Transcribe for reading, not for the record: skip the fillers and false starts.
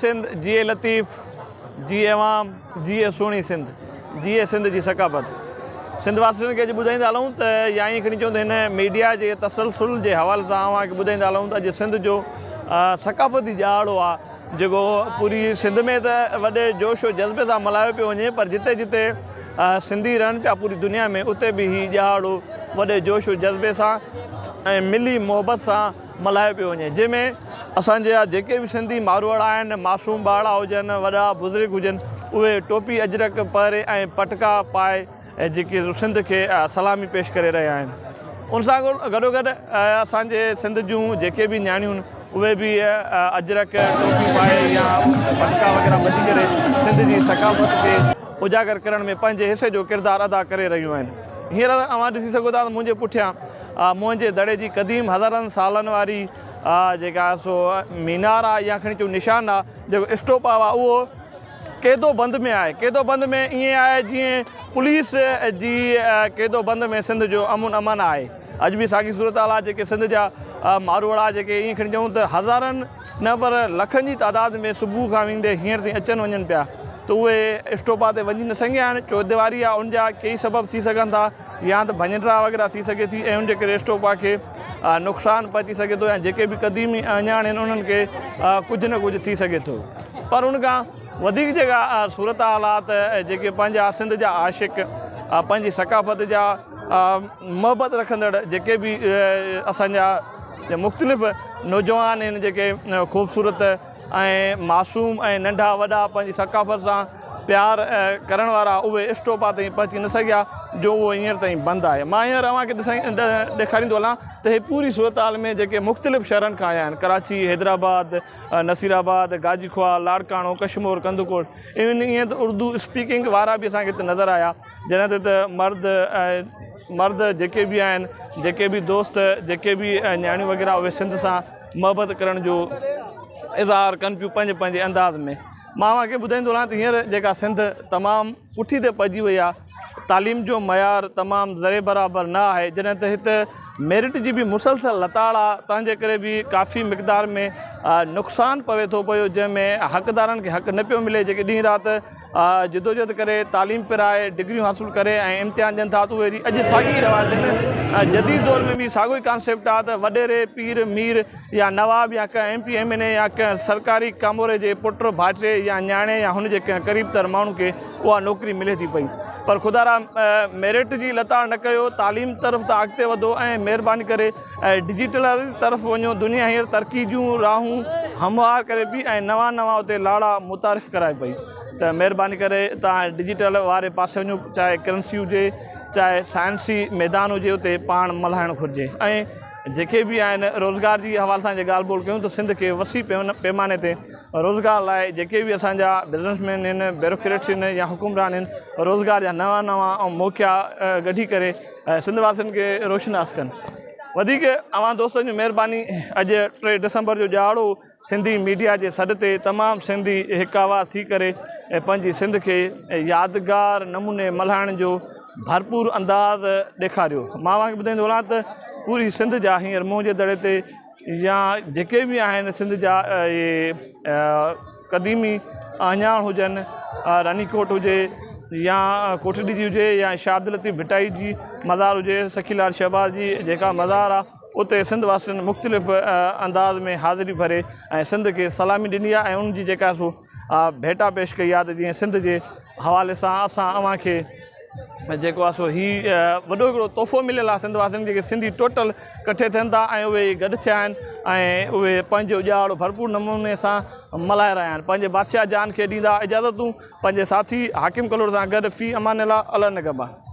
سنڌ، جيئي لطيف، جيئي عوام، جيئي سهڻي سنڌ، جيئي سنڌ جي ثقافت. سنڌ واسين کي اڄ ٻڌائيندا هلون ته يا ائين کڻي چئون ته هن ميڊيا جي تسلسل جي حوالي سان اوهان کي ٻڌائيندا هلون ته اڄ سنڌ جو ثقافتي ڏهاڙو آهي جيڪو پوري سنڌ ۾ ته وڏي جوش و جذبي سان ملهايو پيو وڃي پر جتي جتي سنڌي رهن پيا پوري دنيا ۾ اتي به هي ڏهاڙو وڏي جوش و جذبي سان ۽ ملي محبت سان ملهايو پيو وڃي جنهن ۾ اسان جا جيڪي به سنڌي ماروئڙا آهن معصوم ٻارڙا هجن وڏا بزرگ هجن اهي ٽوپي اجرڪ پهري ۽ پٽڪا پائي جيڪي سنڌ کي سلامي پيش ڪري رهيا آهن ان سان گڏو گڏ اسان جي سنڌ جون جيڪي به نياڻيون اهي به اجرڪ ٽوپي پائي يا پٽڪا وغيره ٻڌي ڪري سنڌ جي ثقافت کي اجاگر ڪرڻ ۾ پنهنجي حصي جو ڪردار ادا ڪري رهيون آهن هينئر اوهان ڏسي سگهو ٿا ته منهنجي پٺيان موهن جي دڙي جي قديم هزارن سالن واري جيڪا سو مينار آهي يا کڻي چئون نشان آهي جيڪو اسٽوپا آهي اهو قيد و بند ۾ آهي قيد و بند ۾ ائين آهي جيئن پوليس جي قيد و بند ۾ سنڌ جو امن امان آهي اڄ به ساڳي صورتحال آهي جيڪي سنڌ جا ماروئڙا جيڪي ائين کڻي چئون ته هزارن نه پر لکن جي تعداد ۾ صبح کان ويندي هينئر تائين اچن وڃن پيا ته اهي اسٽوپا تي وڃي نه سگهيا آهن چوديواري آهي ان جا ڪيئي سبب ٿي سگهن ٿا يا ته ڀڃ ڊاهه وغيره ٿي سگهي ٿي ۽ ان جي ڪري اسٽوپا کي نقصان پهچي سگهي ٿو يا جيڪي به قديمي اهڃاڻ آهن انهن کي ڪجهه نه ڪجهه ٿي سگهي ٿو پر ان کان وڌيڪ جيڪا صورتحال آهي ته جيڪي پنهنجا سنڌ جا عاشق پنهنجي ثقافت جا محبت رکندڙ جيڪي به اسان جا مختلف نوجوان آهن جيڪي خوبصورت ۽ معصوم ۽ ننڍا وڏا پنهنجي ثقافت سان پيار ڪرڻ وارا اهي اسٽوپا تائين پهچي نه سگهيا جو اهو هينئر تائين بند آهي مان هينئر اوهان کي ڏيکاريندو هلان ته هي پوري صورتحال ۾ جيڪي مختلف شهرن کان آيا آهن ڪراچي حيدرآباد نصير آباد گاجي خواهه لاڙڪاڻو ڪشمور ڪنڌڪوٽ ايون ائين ته اردو اسپيڪنگ وارا به اسان کي هتي نظر آيا جڏهن ته هتي مرد مرد جيڪي به آهن جيڪي به دوست جيڪي به نياڻيون وغيره اهي سنڌ سان محبت ڪرڻ جو اظهار ڪن پيون پنهنجي پنهنجي انداز ۾ مان اوهان کي ٻڌائيندو رهان ته هينئر جيڪا سنڌ تمام پٺي تي پئجي وئي آهي تعليم جو معيار تمام ذري برابر نه آهي جڏهن ته هت ميرٽ جي به مسلسل لتاڙ آهي تنهن جي ڪري به ڪافي مقدار ۾ نقصان پوي ٿو پيو جنهن ۾ حقدارن کي حق نه پيو ملي جيڪي ڏينهن رات جدوجهد ڪري تعليم پرائي ڊگريون حاصل ڪري ۽ امتحان ڏين ٿا ته اهي اڄ ساڳي روايت آهن جديد دور ۾ به ساڳيو ئي ڪانسيپٽ آهي ته وڏيري پير مير يا نواب يا ڪنهن ايم پي ايم اين اي يا ڪنهن سرڪاري ڪاموري جي پٽ ڀائٽي يا نياڻي يا هن جي ڪنهن قريب تر ماڻهو کي اها نوڪري ملي ٿي پئي پر خدارا ميرٽ جي لتاڙ نه ڪيو تعليم طرف ته اڳتي وڌو ۽ مهرباني ڪري ڊجيٽل طرف وڃو دنيا هينئر ترقي جون راهون هموار ڪري پئي ۽ نوان نوان اتي لاڙا متعارف ڪرائي پئي ته مهرباني ڪري توهان ڊجيٽل واري پاسي وڃو چاهي ڪرنسي هجي چاهي سائنسي ميدان هجي اتي پاڻ ملهائڻ گهرجي ۽ جيڪي به آهن روزگار جي حوالي سان جي ڳالهه ٻولهه ڪيون ته سنڌ کي وسيع پيماني تي روزگار لاء جيڪي به اسان جا بزنس مين آهن بيروڪريٽس آهن يا حڪمران آهن روزگار جا نوان نوان موقعا ڪڍي ڪري سنڌ واسين کي روشناس ڪن. وڌيڪ اوهان دوستن جي مهرباني اڄ 3 ڊسمبر جو ڏهاڙو سنڌي ميڊيا جي سڏ تي تمام سنڌي هڪ آواز ٿي ڪري پنهنجي سنڌ کي يادگار نموني ملهائڻ جو ڀرپور انداز ڏيکاريو مان اوهان کي ٻڌائيندو هلان ته پوري سنڌ جا هينئر منهن جي دڙي تي يا جيڪي به آهن سنڌ جا اهي قديمي اهڃاڻ هجن رني ڪوٽ هجي يا ڪوٽڏيجي هجي يا شاهه عبداللطيف ڀٽائي جي مزار هجي سخي لال شهباز جي جيڪا مزار آهي اتي سنڌ واسين مختلف انداز ۾ حاضري ڀري ۽ سنڌ کي سلامي ڏني آهي ۽ ان جي جيڪا سو ڀيٽا پيش ڪئي آهي ته جيئن سنڌ جي حوالي سان اسان اوهان کي جيڪو آهي سو هي وڏو هڪڙو تحفو مليل آهي سنڌ واسين کي جيڪي سنڌي ٽوٽل ڪٺي ٿين ٿا ۽ اهي گڏ ٿيا آهن ۽ اهي پنهنجو ڏهاڙو ڀرپور نموني سان ملهائي رهيا آهن پنهنجي بادشاهه جان کي ڏيندا اجازتون پنهنجي ساٿي حاڪم ڪلهوڙو سان گڏ في امان الله الله نگهبان.